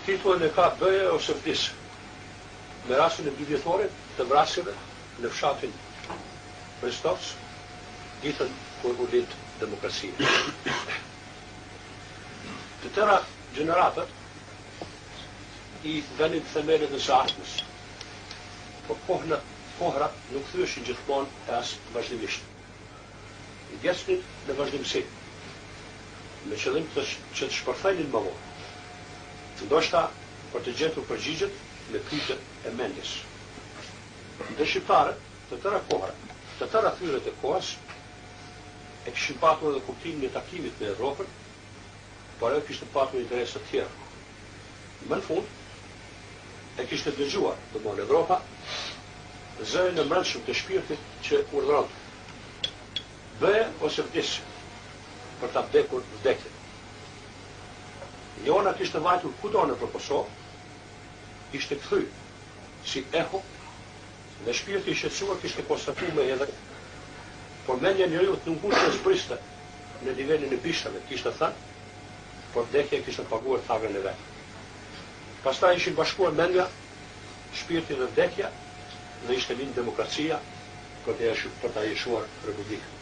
Titullin e ka Bëje ose vdis, me rastin e dyvjetorit të vrasjeve në fshatin Brestovc, ditën kur u lind demokracia. Të tëra gjeneratat i venin themelet e së ardhmes, por kohërat nuk thyheshin gjithmonë e as vazhdimisht. Ngecnin në vazhdimësi, me qëllim të që të shpërthenin më vonë, ndoshta për të gjetur përgjigjet në pyetjet e mendjes. Ndër shqiptarët, të tëra kohërat, të tëra thyerjet e kohës e kishin patur edhe kuptimin e takimit me Evropën, por ajo kishte patur interesa të tjera. Më në fund, e kishte dëgjuar, domthonë Evropa, zërin e mbrendshëm të shpirtit që urdhëronte, Bëje ose vdis, për ta vdekur vdekjen. Jona kishte vajtur kudo nëpër Kosovë, ishte kthy si eho dhe shpirti i shqetësuar kishte konstatu me hidhërim. Por mendja e njeriut nuk mund të zbriste në nivelin e bishtave, kishte thënë, por vdekja kishte paguar tagrën e vet. Pastaj ishin bashkuar mendja, shpirti dhe vdekja dhe ishte lind demokracia për të për ta jetuar Republikën.